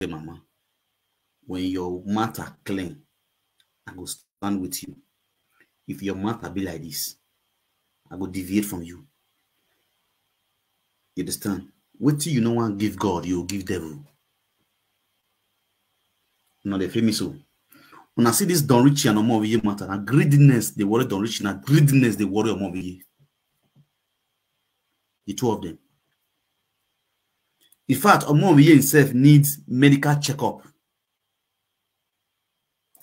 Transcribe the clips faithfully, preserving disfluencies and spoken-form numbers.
mama. When your matter clean, I go stand with you. If your matter be like this, I go deviate from you. You understand? Wetin you no wan give God, you go give devil. Una dey feel me so? Una see this Don Richie and Omoviye matter, na greediness dey worry Don Richie, na greediness dey worry Omoviye. The two of them. In fact, Omoviye himself needs medical checkup.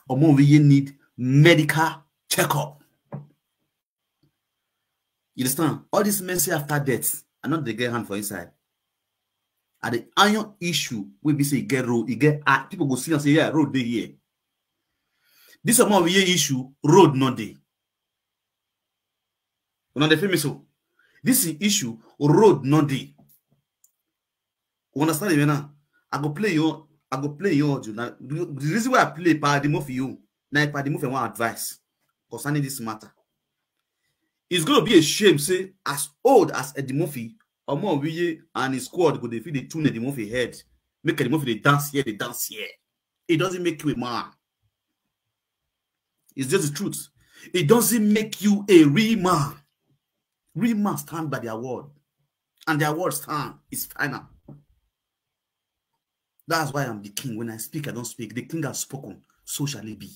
Omoviye need medical checkup. You understand? All this mercy after death, I no dey get hand for inside. And the iron issue wey be say e get road, e get, ah, people go see and say, "Yeah, road dey here." This Omoviye issue, road no dey. Una dey feel me so? This is issue, road no dey. You understand me now? I go play your, I go play your audio. Now, the, the reason why I play Paddy Murphy, you, now Paddy Murphy want advice concerning this matter. It's gonna be a shame, say, as old as Eddie Murphy, Omoviye and his squad go dey fit dey tune Eddie Murphy head. Make Eddie Murphy dey dance here, dey dance here. It doesn't make you a man. It's just the truth. It doesn't make you a real man. Real man stand by their word. And their word stand is final. That's why I'm the king. When I speak, I don't speak. The king has spoken. So shall it be.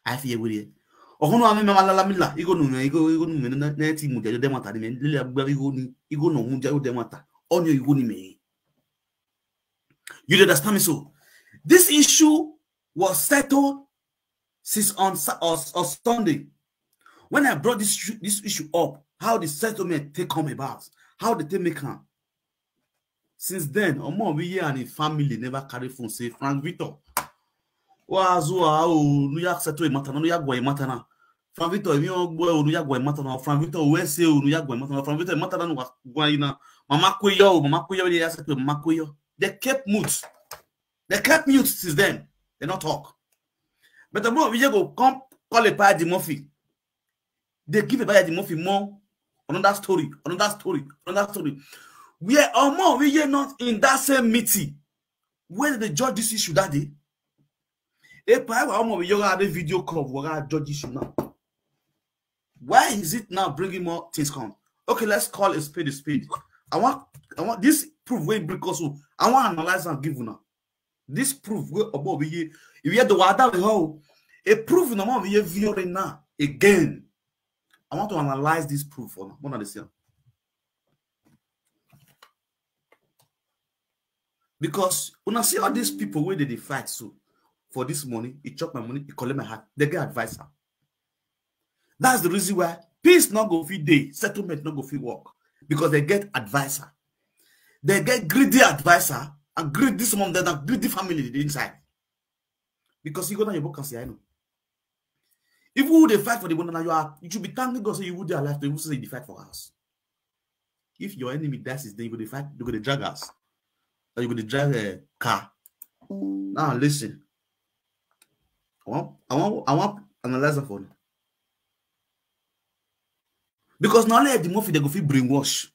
I fear with it. Ọhụrụ ame ma lala mila, igho nu me, igho, igho nu me, na, na ti mu dia yo de mata ni me, lele agba igho ni, igho no mu dia yo de mata. Only igho ni me. You dey understand me so? This issue was settled since on Sa-, on, on Sunday. When I brought this, issue- this issue up, how the settlement take come about, how they take make am. Since then, Omoviye and his family never carry phone say, "Frank Victor, wa zua o, nu ya settle matter na, nu ya gua matter na. Frank Victor, emi o gbe o, nu ya gua matter na. Frank Victor, we say o, nu ya gua matter na. Frank Victor, matter na nu wa gua na. Mama kwe yo o, mama kwe yo, ya settle, mama kwe yo." They kept mute. They kept mute since then. They not talk. But Omoviye go come call Paddy Murphy. They give Paddy Murphy more, another story, another story, another story. Where Omoviye not in that same meeting where they judge this issue that day? Paddy, Omoviye, you got a video call, we got judge issue now. Why is it now bringing more things come? Okay, let's call a spade a spade. I want, I want this proof wey bring us so. I want analyze and give una. This proof wey Omoviye, if you the water we how, a proof in Omoviye view right now again. I want to analyze this proof for now. Una dey see am. Because una see all these people wey dey dey fight so for this money, he chop my money, he collect my heart, they get advisor. That's the reason why peace no go fit dey, settlement no go fit work, because they get advisor. They get greedy advisor, and greedy, some of them are greedy family dey inside. Because you go down your book and say, "I know." If we dey fight for the money now, you are, you should be thanking God say you would dey alive to even say you dey fight for us. If your enemy dies, is then you go dey fight, you go dey drag us. Or you go dey drive a car. Now listen. I want, I want, I want analyze am for you. Because na only Eddie Murphy they go fit brainwash.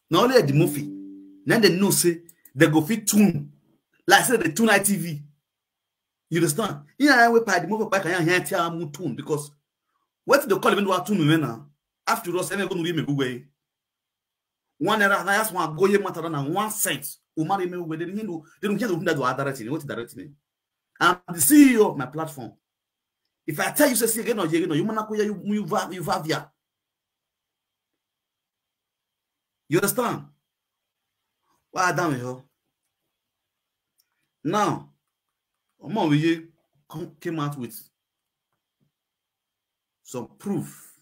Na only Eddie Murphy. Then they know say they go fit tune. Like say they tune I T V. You understand? In a way, Paddy Murphy back and here tell am tune, because what they call him do tune me now. After all, seven go no be me go way. One naira, na just one go ye matter na one cent. Umar me go, they don't, they don't hear the that do direct me. What direct me? I'm the C E O of my platform. If I tell you, say, "See again, no, you know, you man, you, you, you, you, you, you." You understand? Why I down here? Now, Omoviye come, came out with some proof.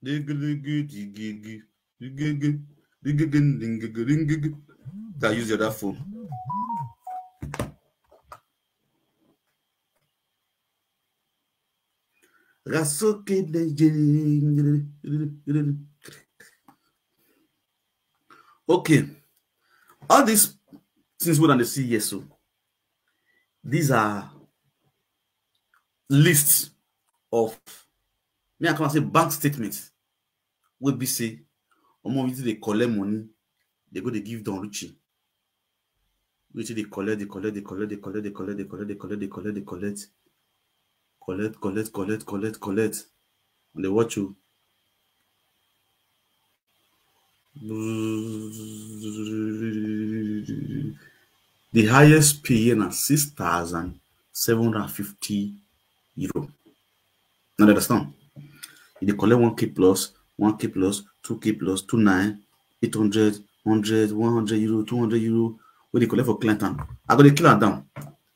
Diggy, diggy, diggy, diggy, diggy, diggy, diggy, diggy. I use the other phone. Rasoke Nigeria. Okay. All these things we don't see here, so these are lists. of, me I come and say, bank statement wey be say Omoviye dey collect money, dey go dey give Don Richie. Wey dey collect, dey collect, dey collect, dey collect, dey collect, dey collect, dey collect, dey collect, dey collect, collect, collect, collect, collect, collect. And dey watch you. The highest pay here na six thousand seven hundred and fifty euro. Now, understand? You dey collect one K plus, one K plus, two K plus, two nine, eight hundred, hundred, one hundred euro, two hundred euro, wey dey collect for client hand. I go dey kill am down.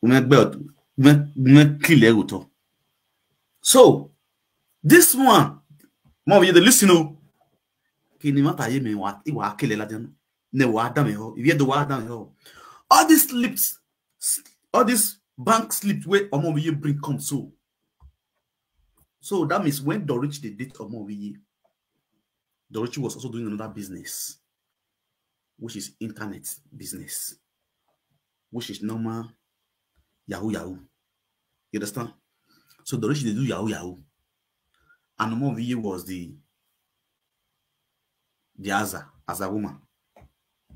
Women gbẹ, women, women kill ẹ wò tọ. So, this one, Omoviye, dey listen o. Kini matter ye me wa, I wa kele la den. Ne wa da me ho, if you do wa da me ho. All these slips, all these bank slips wey Omoviye bring come so. So that means when Don Richie dey date Omoviye, Don Richie was also doing another business, which is internet business, which is normal Yahoo Yahoo. You understand? So Don Richie dey do Yahoo Yahoo. And Omoviye was the, the Aza, Aza woman.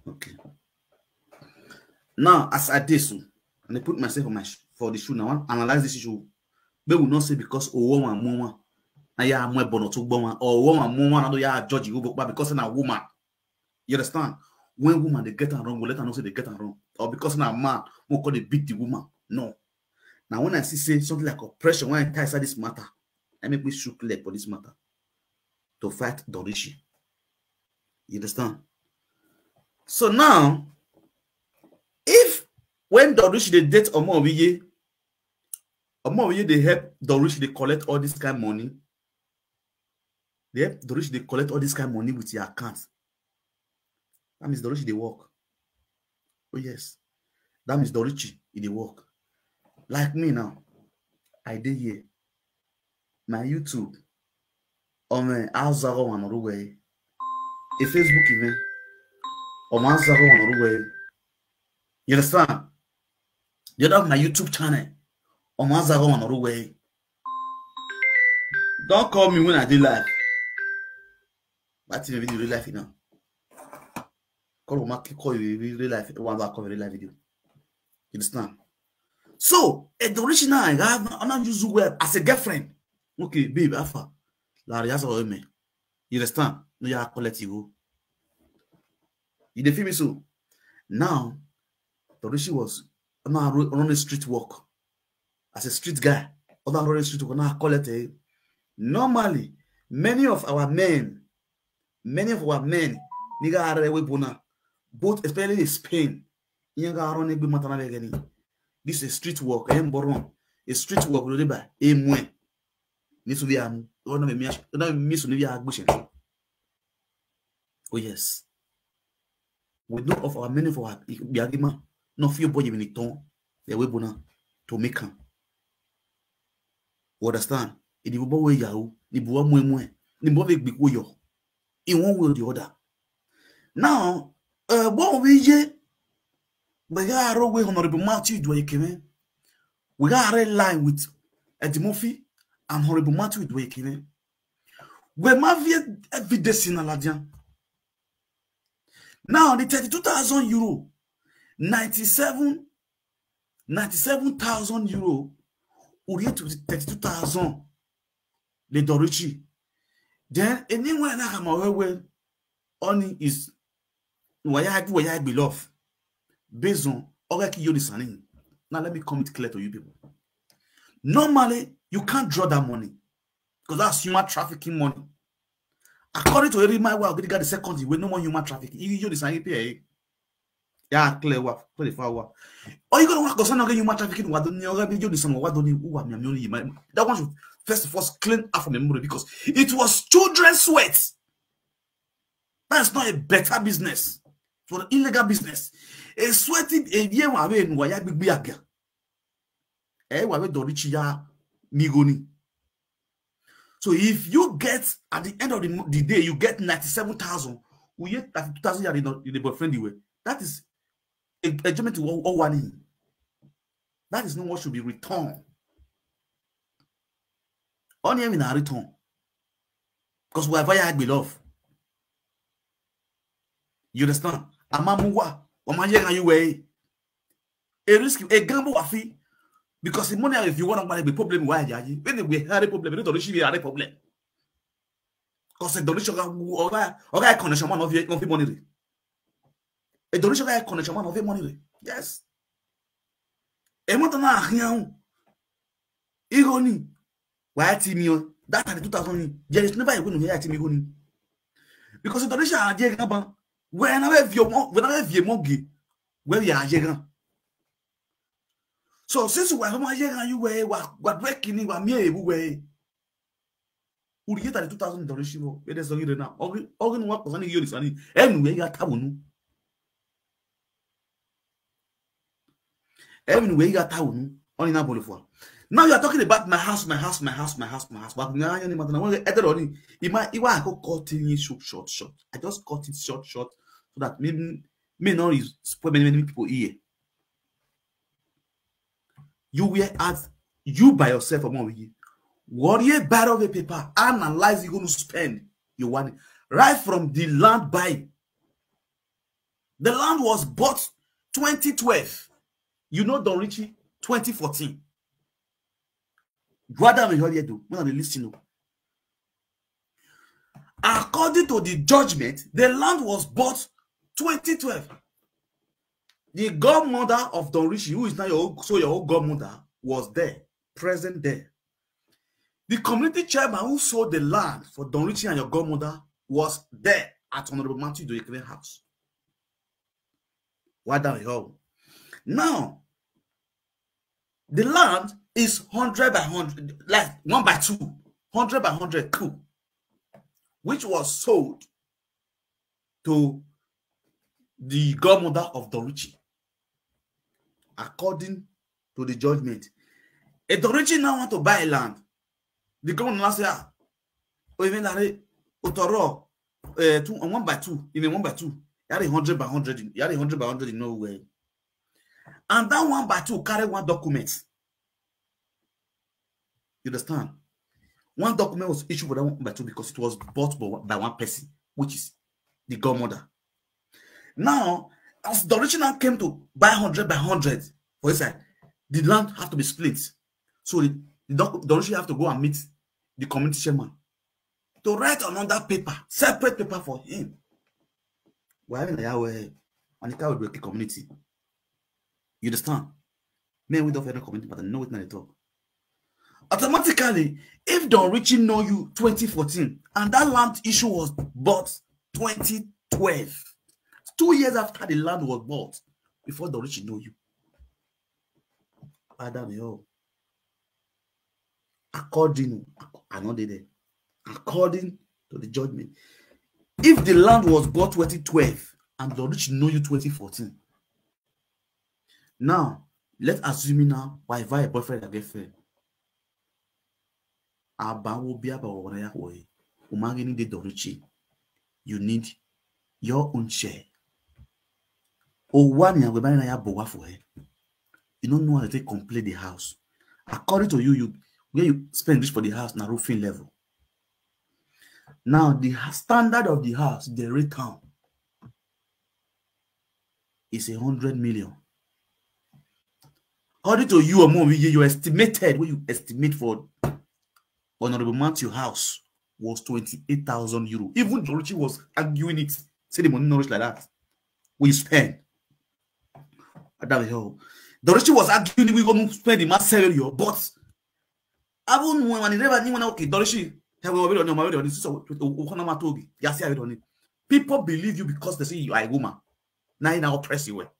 Okay. Now, as I dey so, and I put myself on my sh-, for the shoe now, I analyze this issue. But we not say because oh, woman, woman, na ya mo ebo no to gbọ wan, or woman, woman, na do ya judge you, but because na woman. You understand? When woman dey get am wrong, we let her know say dey get am wrong. Or because na man, we call dey beat the woman. No. Now, when I see say something like oppression, when I tie inside this matter, I make me shoot leg for this matter to fight Don Richie. You understand? So now, if when Don Richie dey date Omoviye, Omoviye dey help Don Richie dey collect all this kind money, dey help Don Richie dey collect all this kind money with your account. That means Don Richie dey work. Oh yes. That means Don Richie, he dey work. Like me now, I dey here. My YouTube, ọmọ Azagọ wan nọ rre uwẹ. A Facebook event, ọmọ Azagọ wan nọ rre uwẹ. You understand? The other of my YouTube channel, ọmọ Azagọ wan nọ rre uwẹ. Don't call me when I dey live. But in video real life now. Call my call you real life. One back cover real life video. You understand? So, a the original, I have, I'm not use well as a girlfriend. Okay, babe, Alpha. Larry, that's all me. You understand? No, you are collect you. You dey feel me so? Now, Don Richie was, I'm not running street work. As a street guy, other running street work, now I call it a, normally, many of our men, many of our men, nigga are we bona, both especially in Spain, you got run a good matter of any. This is street work, eh, boron. A street work, we do by a mwen. Need to be a, or not me, or not me, so maybe I go. Oh yes. We know of our many of our biagima, no few boy even it on, they we bona to make am. You understand? It will be way yahoo, ni buwa mwe mwe, ni buwa big big way yo. In one way or the other. Now, uh, what we ye, we got our way Honorable Matthew Dwayne. We got a line with Eddie Murphy and Honorable Matthew Dwayne. We ma vie evidence in Aladian. Now, the thirty-two thousand euro, ninety-seven, ninety-seven thousand euro, will get to thirty-two thousand, the Don Richie. Then, anyone that come away with, only is, waya, waya, be love. Based on, okay, you listening. Now, let me come it clear to you people. Normally, you can't draw that money because that's human trafficking money. According to Eri Maiwa Ogiriga the second, we no more human trafficking. You, you understand? You pay. Yeah, clear wa, clear the far wa. Or you gonna work on human trafficking? What don't you have you understand? What don't you who are me? That one should first of all clean up from memory because it was children's sweat. That's not a better business. It was an illegal business. A sweating a year away in Waya Big Biaga. Eh, wa we Don Richie ya migoni. So if you get, at the end of the, mo- the day, you get ninety-seven thousand, we get thirty-two thousand yard in the, in the boyfriend you were. That is a, a judgment to all, all one in. That is not what should be returned. Ọni emwi na return. Because wa eva ya gbe love. You understand? A ma mu uwa, wa ma ye eghan ye uwẹ re. A risk, a gamble wa fi. Because the money if you wanna manage the problem, why ya ye? When we have a problem, we don't receive a problem. Because the donation, ọ gha, ọ gha connection man of your, of your money re. A donation gha connection man of your money re. Yes. Ẹ ma tọ na khian. Igho ni, wa ya ti miẹn, that thirty-two thousand ni, there is never a way no ya ti miẹn igho ni. Because the donation a ye eghan ban, wẹ na vbe viọ mọ, wẹ na vbe viọ mọ ge, wẹ ya ye eghan. So since wa ma ye eghan ye uwẹ, wa, wa do ẹki ni, wa miẹn ehe vbe uwẹ. U rhie thirty-two thousand donation vbọ, vbe ẹdẹ zọghe rre na. Ọghe, ọghe ne uwa kpọsa ni ghi ye Orisa ni, ẹ ne uwẹ gha ta vbe unu. Ẹ vbe ne uwẹ gha ta vbe unu, ọni na bọlọ fua. Now you are talking about my house, my house, my house, my house, my house. But na yan ni matter na, when ẹdẹ rọ ni, ima, iwa ko cut it short, short, short. I just cut it short, short, so that me, me no is spoil many, many people here. You were at, you by yourself, Omo Owiye. Worry a barrel of a paper, analyze you gonna spend your money. Right from the land buying. The land was bought twenty twelve. You know, Don Richie, twenty fourteen. Brother, me hear you do. When I listen to. According to the judgment, the land was bought twenty twelve. The godmother of Don Richie, who is now your own, so your own godmother, was there, present there. The community chairman who sold the land for Don Richie and your godmother was there at Honorable Matthew Idoye Kene house. Wa da vbe họe. Now, the land is hundred by hundred, like one by two, hundred by hundred, two, which was sold to the godmother of Don Richie, according to the judgment. A Don Richie now want to buy land. The governor now say, ah, oh, even that, otoro, uh, two, one by two, even one by two. You had a hundred by hundred, you had a hundred by hundred in no way. And that one by two carry one document. You understand? One document was issued for that one by two because it was bought by, by one person, which is the godmother. Now, as Don Richie now came to buy hundred by hundred for his side, the land have to be split. So the, the doc-, Don Richie have to go and meet the community chairman to write another paper, separate paper for him. Why na ya we, and the community. You understand? Men we don't federal community, but I know what they talk. Automatically, if Don Richie know you twenty fourteen, and that land issue was bought twenty twelve, two years after the land was bought, before Don Richie know you. Adam, yo. According, I know they there. According to the judgment, if the land was bought twenty twelve and Don Richie know you twenty fourteen, now, let's assume now, whatever a boyfriend and girlfriend, aba wo bi aba wo na ya khuo, u ma ghi need Don Richie. You need your own share. Owa ni a wẹ ba na ya bọ owa fo hẹ. You no know how to take complete the house. According to you, you, where you spend this for the house na roofing level. Now, the ha-, standard of the house, the rate town is a hundred million. According to you, Omo Owiye, you estimated, when you estimate for Honorable Matthew house was twenty-eight thousand euro. Even Don Richie was arguing it, say the money not reach like that. When you spend. Adam, yo. Don Richie was arguing we gonna spend the mass salary, but I wouldn't want money, never knew when I, okay, Don Richie, have we already on, already on this, so we can not talk. Yes, I already on it. People believe you because they see you are a woman. Now you now oppress you well.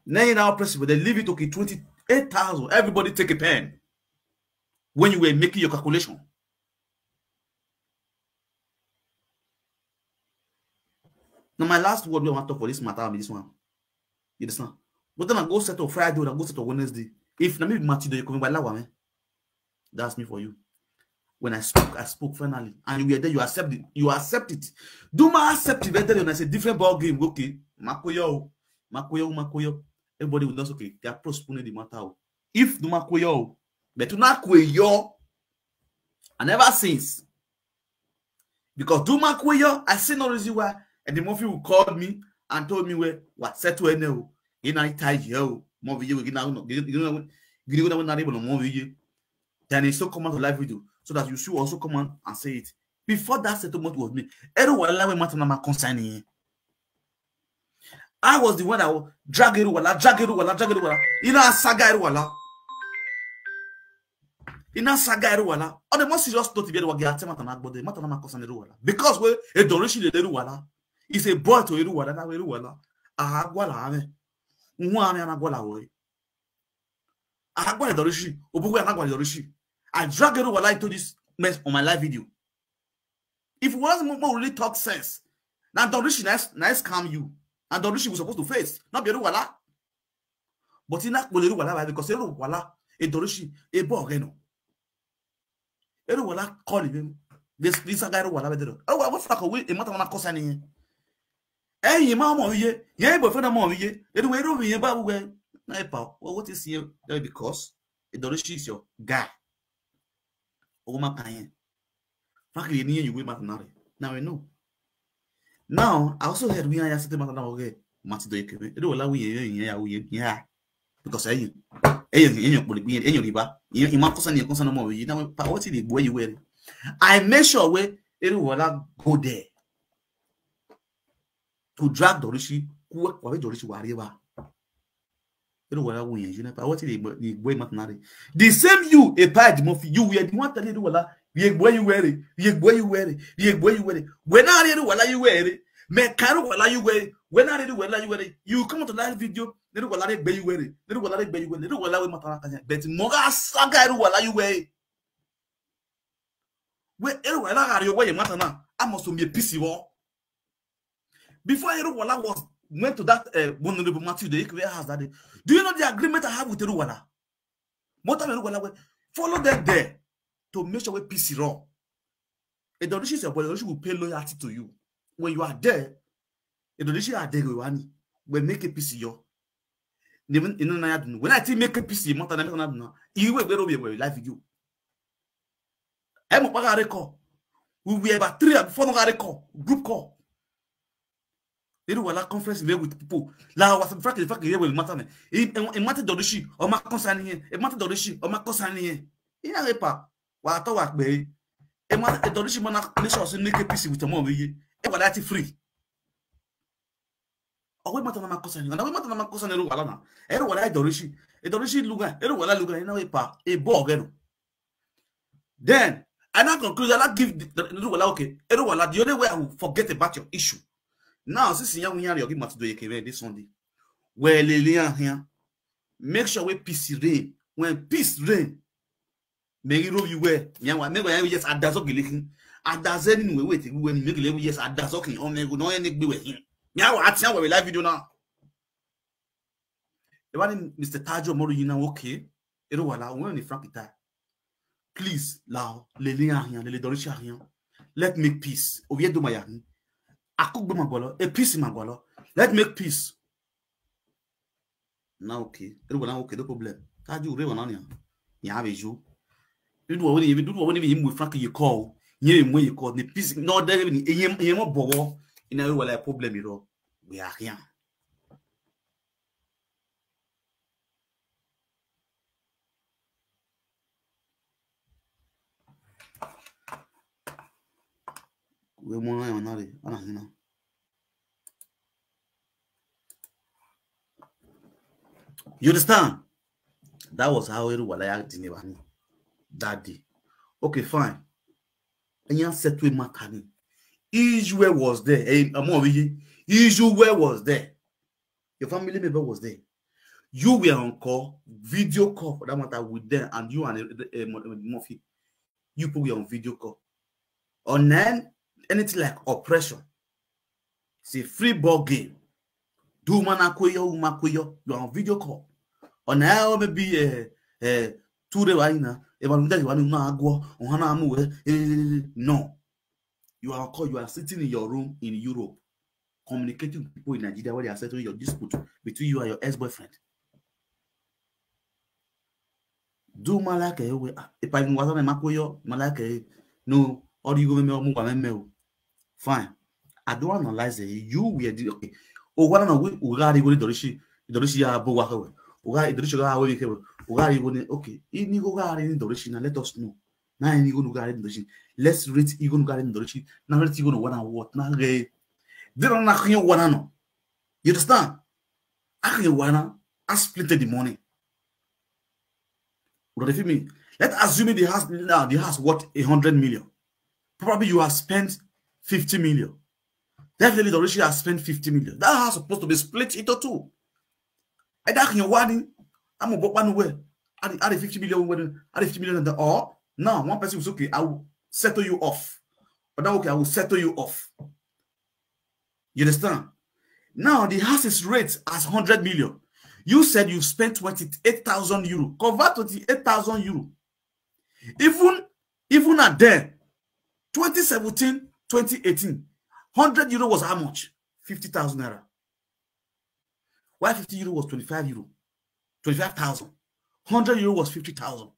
Now you now oppress you, but they leave it, okay, twenty-eight thousand. Everybody take a pen. When you were making your calculation. Now, my last word we want to talk for this matter be this one. You understand? But then I go set up Friday, I go set up Wednesday. If na me be Matthew, you come by lawa, man. That's me for you. When I spoke, I spoke finally. And you were there, you accept it. You accept it. Duma accept it, and I say different ball game. Okay. Makoyo. Makoyo, Makoyo. Everybody will just, okay. They are postponing the matter. If Duma Koyo, But una kue yọ. And ever since, because do ma kue yọ, I see no reason why Eddie Murphy will call me and told me, "Well, wa settle ene o. Gina tie ye o. Mo vi ye we gina no, gina we na ribo no mo vi ye." Then he so come out to live video so that you should also come out and say it. Before that settlement was made, Eruwala wẹ matana ma concern him. I was the one that was drag Eruwala, drag Eruwala, drag Eruwala. I na saga Eruwala. I na saga Eruwala. On the more serious note, if you get a matana gbode, matana ma concern Eruwala. Because we Edoreshi lele Eruwala. He's a boy to Eruwala, na Eruwala. Aha gwala ame. Nwa ame ana gwala we. Aha gwala Edoreshi. Obuwe ana gwala Edoreshi. I drag Eruwala into this mess on my live video. If you want more, more really talk sense, now Edoreshi na, na scam you. And Edoreshi was supposed to face, not be Eruwala. But he not Eruwala because Eruwala, Edoreshi, a boy again. Eruwala call him. This this guy Eruwala better. Eruwala, what fuck we a matana ma concern him. Hey, him mama ye, yeah, boyfriend mama ye. Anyway, Eruwala, we, na pa. Well, what is here? Because Edoreshi is your guy. Oh my kind. Frankly, ni you we matana re. Now I know. Now, I also heard we are sitting matana okay. Mati do yeke. Eruwala we ye ye ya we ye ya. Because I you. Eyo eyo kpoli bi eyo riba. I ma concern, concern mo we. Now, pa what the boy you were. I make sure we Eruwala go there to drag Edoreshi. Ku wa be Edoreshi wa riba. Eruwala we ye, you know, pa what the boy matana re. The same you, a pa Eddie Murphy, you were the one telling Eruwala, "Ye boy you were, ye boy you were, ye boy you were." When I Eruwala you were, me ka Eruwala you were. When I Eruwala you were, you come to live video, Eruwala re gbe you were, Eruwala re gbe you were, Eruwala we matana kanya. But mo ga saga Eruwala you were. We Eruwala ga rio we ye matana, I must be a pissy wo. Before Eruwala was went to that uh, Honorable Matthew the Ikwe house that day, do you know the agreement I have with Eruwala? Mota Eruwala we follow them there to make sure we peace run. Edoreshi is your boy, Edoreshi will pay loyalty to you. When you are there, Edoreshi are there, we make a peace yo. Even in another, when I think make a peace, mota na make na, you will be live video. Ẹ mọ̀ pa gha re call. We were about three and four no gha re call. Group call. Eruwala conference me with people. La wa frankly, frankly, we matana. E matana Edoreshi, ọ ma concern him. E matana Edoreshi, ọ ma concern him. I na pa. Wa to wa gbe. E matana Edoreshi ma na make sure say make a peace with them all. E wa that free. Ọ we matana ma concern. And we matana ma concern Eruwala na. Eruwala Edoreshi. Edoreshi lugha. Eruwala lugha. I na pa. A boy again. Then I now conclude, I now give the, the, Eruwala, okay, Eruwala, the only way I will forget about your issue. Now, since you are here, you give Matido Yekebe this Sunday. Well, Lilian here, make sure we peace reign. When peace reign, make it rule you well. Yeah, what make we yes, Adazo Gilikin. Adaze ni we wait, we make it yes, Adazo King, or make we no any be with him. Yeah, what I tell we live video now. Eva ni Mister Tajo Moro yina, okay. Eruwala, when the Frank die, please, lao, lele ahian, lele Edoreshi ahian. Let make peace. Ovie do ma ya hin. Akugbe ma gualọ, a peace ma gualọ. Let make peace. Now, okay. Eruwala, okay, no problem. Tajo, Eruwala ni. Ya have you. Dudu wa ni, dudu wa ni, mu Frank ye call. Ye mu ye call. The peace, no, there ni, ye, ye mo bowo. Ina Eruwala problem iro. We are here. We mo na, na re, ana hina. You understand? That was how Eruwala ya di ne bani that day. Okay, fine. And you settle matter ni. Israel was there. Eh, Amoviye. Israel was there. Your family member was there. You were on call, video call for that matter with them, and you and uh, uh, Murphy. You people were on video call. On then, anything like oppression, it's a free ball game. Do man akweyo, uma kweyo, you are on video call. On how maybe uh, uh, two day why na, if I'm there, you want to go, on hana amu, eh, no. You are on call, you are sitting in your room in Europe, communicating with people in Nigeria where they are settling your dispute between you and your ex-boyfriend. Do ma like ẹre wẹ, ah, epa ivun wa zọ ne ma kue yọ, ma like ẹre. No, ọ rhie igho mwẹ, ọ mu uwa mwẹ o. Fine. I don't analyze it. You were the, okay. Owa na na we, u gha rhie igho ne Idorishi, Idorishi ya bu owa khẹ wẹ. U gha, Idorishi gha we emwi khẹ wẹ. U gha rhie igho ne, okay. Ini igho gha rhie ne Idorishi na, let us know. Na ini igho ne u gha rhie ne Idorishi. Let's rate igho ne u gha rhie ne Idorishi. Na rate igho ne owa na worth. Na ghe. Then na khian owa na nọ. You understand? A khian owa na, I splitted the money. What do you feel me? Let's assume the house now, the house worth a hundred million. Probably you have spent fifty million. Definitely, Idorishi has spent fifty million. That house supposed to be split into two. Either you want it, I'm a book one way. Add the fifty million, add the fifty million, and the, or now one person will say, "Okay, I will settle you off." But now, "Okay, I will settle you off." You understand? Now, the house is rate as hundred million. You said you spent twenty-eight thousand euro. Convert twenty-eight thousand euro. Even, even at then, twenty seventeen, twenty eighteen, hundred euro was how much? Fifty thousand naira. Why fifty euro was twenty-five euro? Twenty-five thousand. Hundred euro was fifty thousand.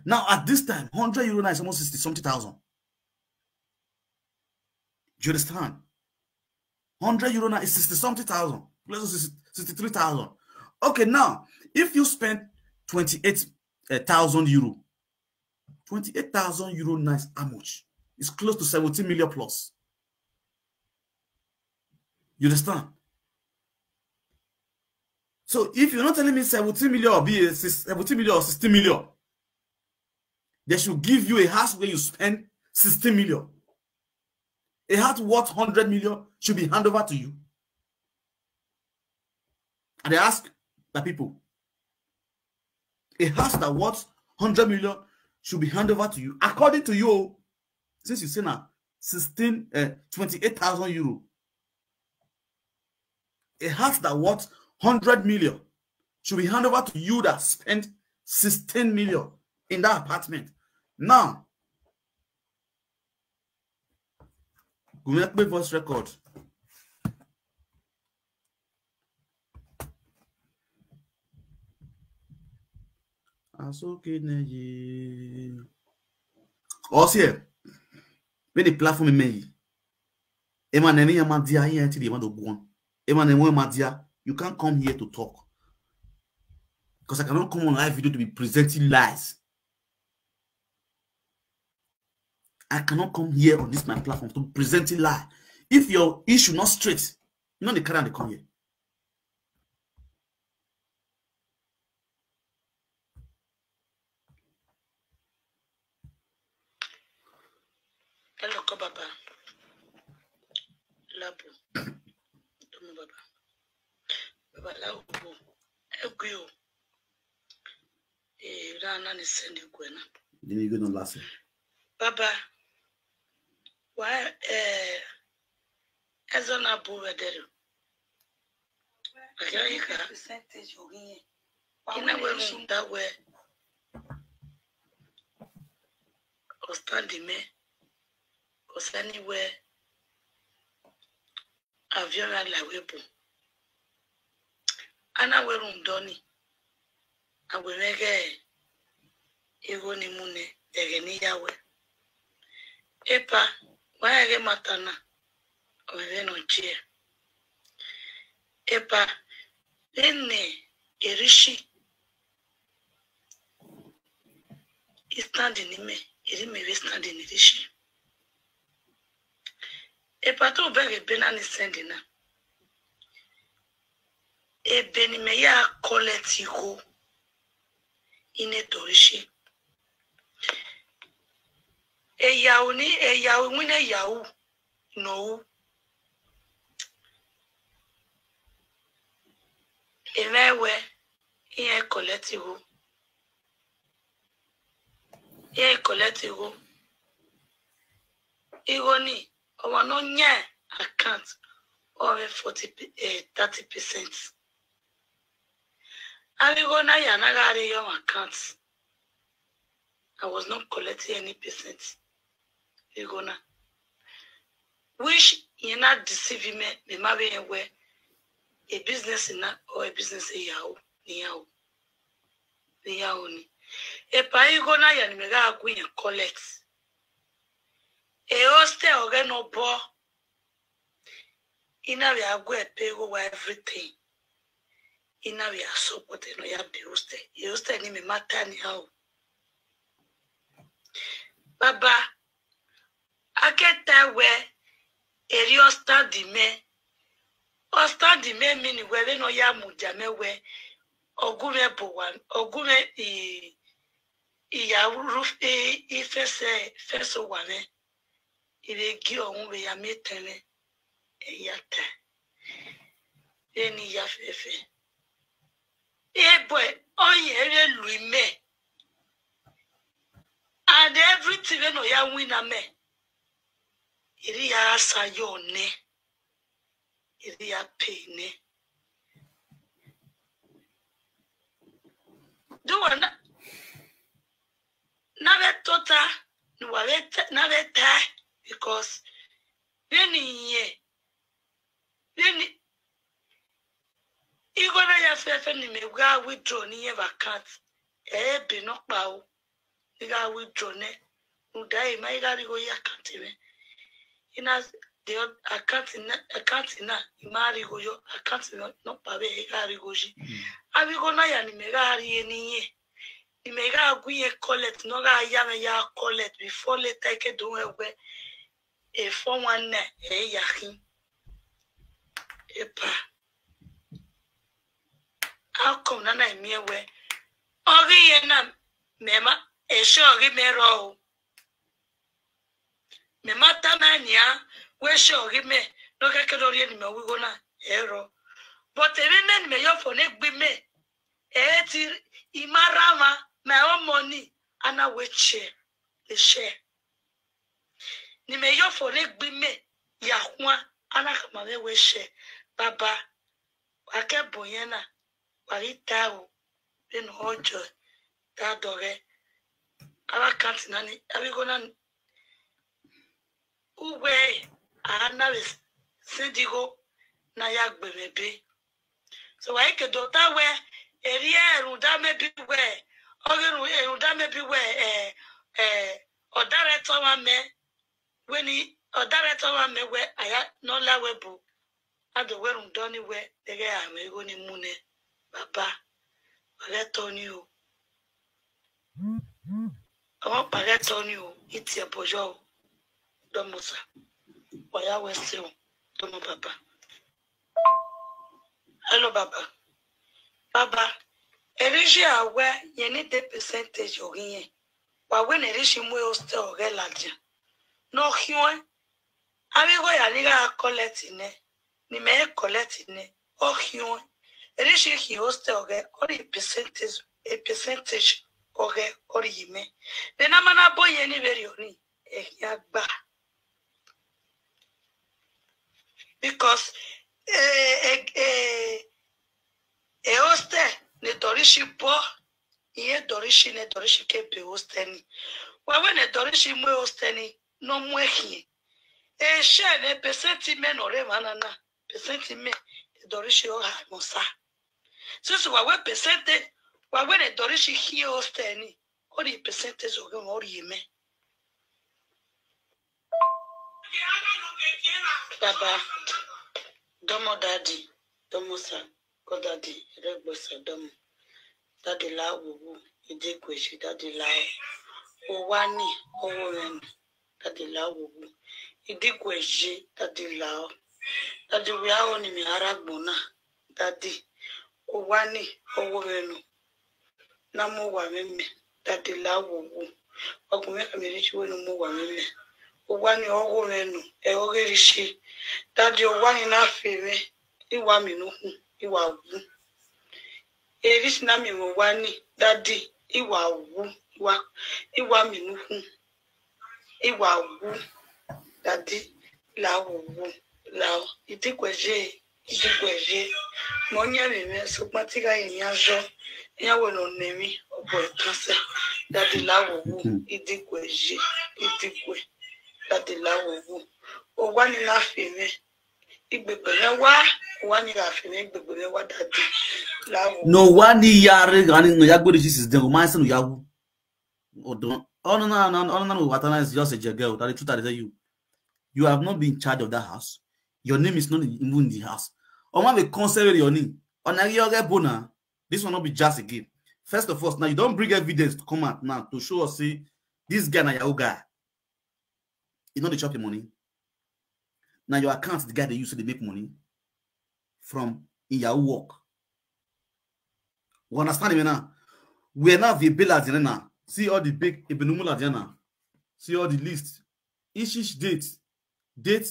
Now, at this time, hundred euro now is almost sixty something thousand. Do you understand? Hundred euro now is sixty something thousand, close to sixty, sixty-three thousand. Okay, now, if you spend twenty-eight thousand euro, twenty-eight thousand euro now is how much? It's close to seventeen million plus. You understand? So if you're not telling me seventeen million or be a six, seventeen million or sixteen million, they should give you a house where you spend sixteen million. A house worth hundred million should be handed over to you. And they ask the people, a house that worth hundred million should be handed over to you. According to you, since you say now sixteen, uh, twenty-eight thousand euro, a house that worth hundred million should be handed over to you that spent sixteen million in that apartment. Now, we make voice record. Asoke nẹ ye. Ọsiẹ, vbene platform mẹ yi. Emwa ne emwi iran ma dia, iran te rhie emwa do guan. Emwa ne emwi ma dia, you can't come here to talk. Because I cannot come on live video to be presenting lies. I cannot come here on this my platform to present a lie. If your issue not straight, you know the kind they come here. Hello, ko baba. Labu. Domo baba. Baba Labu. Egui o. Eh, ra na ni send you na. Then you go no last. Baba, why, eh, ẹzọ na bu vbe ẹdẹrriọ? Percentage oghian. Ina wẹ rhunmwuda wẹ ọ stand mẹ, ọ sẹ ni wẹ aviọ ra la wẹ bu. A na wẹ rhunmwuda ọnii, a wẹ mwẹ ghẹ igho ni mu nẹ ẹghẹ ne I ya wẹ. Epa, wa rẹn ẹghẹ ma ta na, ọ mwẹ vbene ọ jẹ. Epa, vbene Erishi I stand ni mẹ, erha mẹ vbe stand ni Erishi. Epa, te u bẹghe ebe na ni send na. Ebe ne imẹ ya collect igho, I ne Idorishi. Eyaro ni, eyaro iwinna eyaro ne u ru. Emwa wẹ, iran collect igho. Iran collect igho. Igho ni, ọmwa ne ọ yan account, ọ mwẹ forty, eh, thirty percent. Avbe igho na ya na gha rrie ye ọmwa account, I was not collecting any percent igho na. Which irẹn na deceive mẹ, mẹ ma vbe rẹn wẹ a business na or a business eyaro ne iran ru, ne iran ru ni. Epa igho na ya ne imẹ gha gu irẹn collect. E hostel ọghẹ ne obọ. I na vbe a gu ẹpe igho wa everything. I na vbe a support ne ọ ya be hostel. E hostel ne imẹ ma ta nian o. Baba, a ke ta wẹ, erriọ ọ stand mẹ. Ọ stand mẹ mean wẹ vbene ọ ya mudia mẹ wẹ, ọ gu mwẹ bu owa, ọ gu mwẹ i, I ya ru, i, i fẹsẹ, fẹsẹ owa mwẹ. I vbe gie ọmwẹ vbe ya miẹn etẹn mwẹ, ẹ ya ta. Vbene I ya fẹfẹ. Ebo, ọ yẹn vbe lu imẹ. And everything vbene ọ ya winna mẹ, I rhie ya sa yọ nẹ. I rhie ya pay nẹ. Do wa na, na vbe tota, ne uwa vbe ta, na vbe ta, because vbene I yẹn, vbene igho na ya fẹfẹ ne imẹ gha withdraw ne I yẹn vbe account, ẹ i re ebe nọkpa o. I gha withdraw nẹ, rhunmwuda ẹre, I ma i gha rhie igho ye account mwẹ. I na de account na, account na, I ma rhie igho yọ, account nọkpa vbe I gha rhie igho yi. Avbe igho na ya ne imẹ gha rhie ne I yẹn, ne imẹ gha gu irẹn collect, ne ọ gha ya mwẹ ya collect before later I ke do mwẹ wẹ, e four one nine ẹ i ya khin. Epa. How come nana I miẹn wẹ, ọ ghi yẹn na, mẹ ma, eshẹ ọ ghi mẹ rrọọ o. Mẹ ma tama nian wẹ eshẹ ọ ghi mẹ, ne ọ kẹkẹ do rhie ne imẹ ru igho na, ẹ rrọọ. But emwi mẹ ne imẹ ye ọfọ ne egbe mẹ, ẹ i ti, I ma rre amwa, my own money, a na wẹ eshẹ, eshẹ. Ne imẹ ye ọfọ ne egbe mẹ ya khuan, a na khama mwẹ wẹ eshẹ, baba, wa ke bun yẹn na, wa ghi ta o, vbene ọ jọ ta dọghẹ. Avbe account na ni, avbe igho na ni, uwẹ a na vbe send igho na ya gbe mwẹ ebe. So wa i ke do ta wẹ, erriọ rhunmwuda maybe wẹ, ọ ghi rhunmwuda maybe wẹ, eh, eh, ọ director ọmwa mẹ, wẹ ni, ọ director ọmwa mẹ wẹ, a ya ne ọ la wẹ bu, a do wẹ rhunmwuda ọnii wẹ, deghẹ a mwẹ igho ni mu nẹ, baba, wa ghẹ ta ọnii o. Ọmọ ọkpa ghẹ ta ọnii o, I tie ẹbọ yọ o, dọmọ osa, wa ya wẹ ẹse o, dọmọ baba. Hello, baba. Baba, erriọ a wẹ, yẹn ni de percentage ọ ghi yẹn. Wa wẹ ne erriọ mu hostel ọghẹ ladian. Ne ọ khian, avbe igho ya ni gha collect nẹ, ne imẹ collect nẹ, ọ khian. Erriọ khian hostel ọghẹ, ọ rhie percentage, a percentage ọghẹ, ọ rhie imẹ. Vbene a ma na bọ yẹn ni vberriọ ni, ẹ khian gba. Because, eh, eh, eh, eh, hostel ne Doris bọ, irẹn Doris ne Doris ke be hostel ni. Wa wẹ ne Doris mu hostel ni, ne ọ mu ẹn khian. Eshẹ ne percent mẹ ne ọ rre emwa na na, percent mẹ, Doris ọ ha mẹ osa. Since wa wẹ percent, wa wẹ ne Doris khian hostel ni, ọ rhie percentage ọghẹ, ọ rhie mẹ. Baba, dọmọ daddy, dọmọ sa, kọ daddy, ẹrẹgbẹ sa dọmọ. Daddy la wowu, idikuẹ ye, daddy la o. Owa ni, ọghe mwẹ nọ, daddy la wowu. Idikuẹ ye, daddy la o. Daddy, wẹ a ho ne imẹ a rre agbọn na, daddy. Owa ni, ọghe mwẹ nọ. Na mu owa mwẹ mẹ, daddy la wowu. Wa gu mwẹ khama erriọ wẹ ne u mu owa mwẹ mẹ. Owa ni ọghe mwẹ nọ, ẹ ọghe erriọ. Daddy, owa ni na fe mwẹ, I wa miẹn ne ukhun, I wa wu. Erriọ na miẹn mwẹ owa ni, daddy, I wa wu, I wa, I wa miẹn ne ukhun. I wa wu, daddy, la wowu, la o, idikuẹ ye, idikuẹ ye. Mẹ ọ yan emwi mwẹ, sokpan te I gha ye yan zọ, iran wẹ ne ọ nọ emwi, ọ bu ẹre kan sẹ, daddy, la wowu, idikuẹ ye, idikuẹ, daddy, la wowu. Owa ni na fe mwẹ, Igbegbe mwẹ wa, wa ni gha fẹ mwẹ, igbegbe mwẹ wa daddy. Lawọ. No, wa ni ya re gha ni, no ya gbe re Jesus then, o ma se no ya wu. Odon. Ọna na, ọna na, ọna na, wa ta na is just a jegel, that the truth I tell you. You have not been in charge of that house. Your name is not even in the house. Ọ ma vbe concern your name. Ọna ghi ọghe bo na. This one not be just a game. First of all, now you don't bring evidence to come out now to show us say this guy na Yahoo guy. He not dey chop your money. Now your account, the guy they use to dey make money from in Yahoo work. You understand me now? We are now the billers in now. See all the big Ebenumula there now. See all the list. Each, each date, date,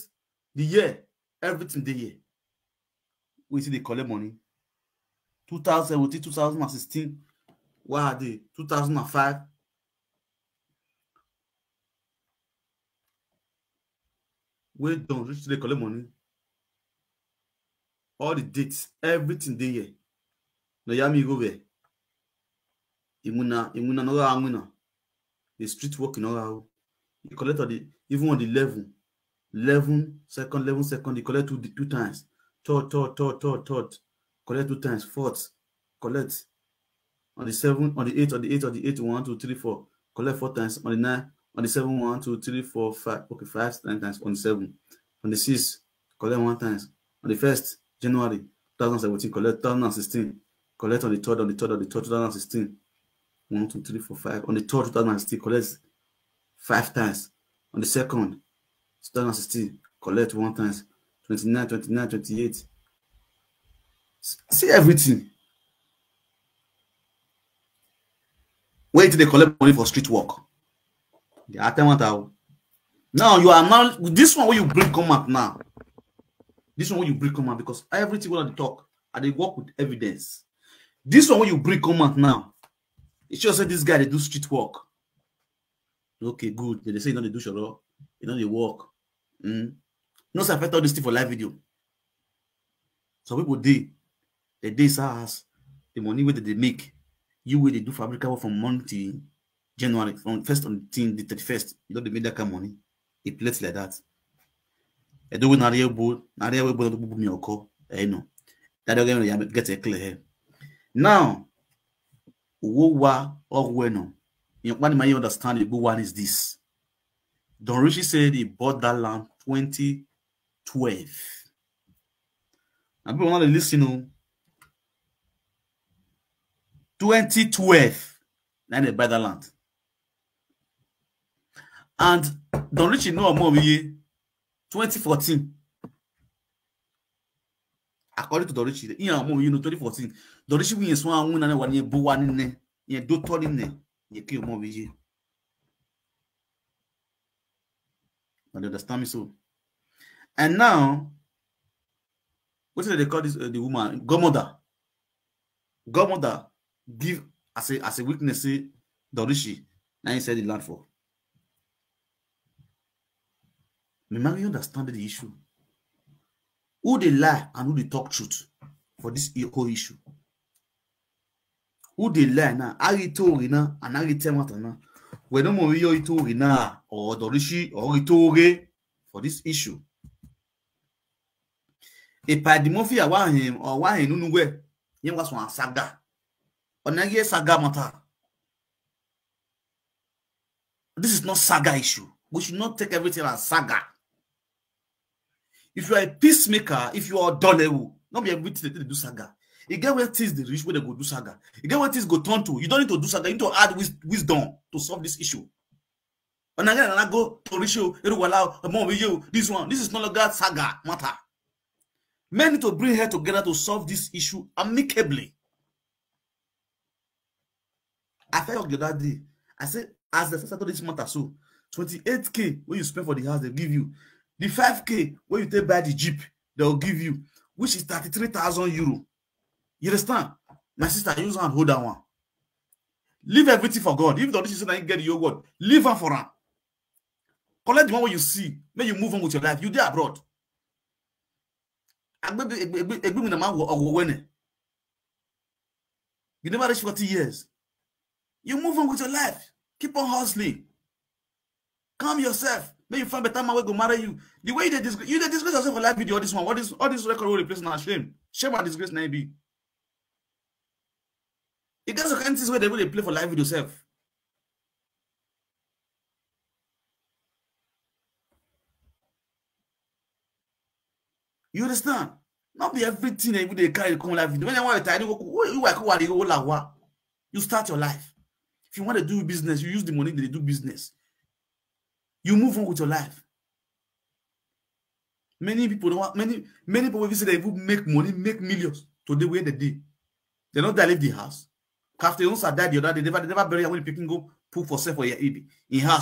the year, everything dey here. We see they collect money. Two thousand seventeen, two thousand sixteen, what are they? Two thousand five. Wey don reach to dey collect money. All the dates, everything dey here. No ya mi go there. Iwinna, iwinna no gha winna. The street work no gha. He collect all the, even on the eleven, eleven second, eleven second, he collect two, two times. Third, third, third, third, third, collect two times. Fourth, collect on the seven, on the eight, on the eight, on the eight, one, two, three, four, collect four times. On the nine, on the seven, one, two, three, four, five. Okay, five, nine times. On the seven, on the six, collect one times. On the first January two thousand seventeen, collect two thousand sixteen, collect on the third, on the third, on the third, two thousand sixteen. One, two, three, four, five. On the third, two thousand sixteen, collect five times. On the second, two thousand sixteen, collect one times. Twenty-nine, twenty-nine, twenty-eight. S-, see everything. Wait till they collect money for street work. They are telling you. Now you are now, this one where you bring come out now. This one where you bring come out because everything when I talk, I dey work with evidence. This one where you bring come out now, it shows that this guy they do street work. Okay, good. They say you know they do shoro, you know they work. Mm. No, sir, I tell this thing for live video. Some people dey, they dey SARS, the money where they make, you where they do fabrica work from Monday till January, from first on till the thirty-first, you know they make that kind of money. It plays like that. I do with Naria Bo, Naria Bo, me oko, eh, you know. That don't get a clear here. Now, what wa or when no? You want to understand the good one is this. Don Richie said he bought that land twenty twelve. Now people want to listen, oh. Twenty twelve, now they buy that land. And Don Richie know more year twenty fourteen. According to Don Richie, he and more you know twenty fourteen. Don Richie we so one na wa ni bu wa ni ne, ye do to ni ne, ye kill more year. And you understand me so? And now, what do they call this, uh, the woman? Godmother. Godmother give as a, as a witness say Don Richie, now he said the land for. Me man, you understand the issue. Who they lie and who they talk truth for this i-, whole issue? Who they lie now? Are you told now? And are you tell what now? We no more you told now or Don Richie or you told for this issue. Epa Eddie Murphy, awa hin, or wa hin nunu wẹ, yẹn wa sọn saga. Ọna ye saga matter. This is not saga issue. We should not take everything as saga. If you are a peacemaker, if you are a dolewu, not be everything they do saga. You get where things they reach where they go do saga. You get where things go turn to. You don't need to do saga. You need to add wis-, wisdom to solve this issue. And again, and I go to Richie, Eruwala, Omo Owiye, this one. This is no longer saga matter. Men need to bring head together to solve this issue amicably. I felt the other day. I said, as the settle this matter, so twenty-eight K when you spend for the house, they give you. The five K when you take buy the Jeep, they'll give you, which is thirty-three thousand euro. You understand? My sister, use hand, hold that one. Leave everything for God. If the audition say na him get the whole world, leave am for am. Collect the one wey you see. Make you move on with your life. You dey abroad. Egbe, egbe, egbe, egbe, egbe, na ma wo, wo, wo, ne. You never reach forty years. You move on with your life. Keep on hustling. Calm yourself. Make you find better man wey go marry you. The way you dey disgrace, you dey disgrace yourself for live video, all this one, all this, all this record wey you dey play, na shame. Shame and disgrace na e be. E get some kind things wey dem dey play for live video sef. You understand? Not be everything that you dey carry come live video. When you want to tell you, you like what you la wa. You start your life. If you want to do business, you use the money to do business. You move on with your life. Many people don't want, many, many people will say they even make money, make millions today where they dey. They no die leave the house. Captain Onsa died the other day. They never, they never bury am when the pikin go put for sale for your aid in house.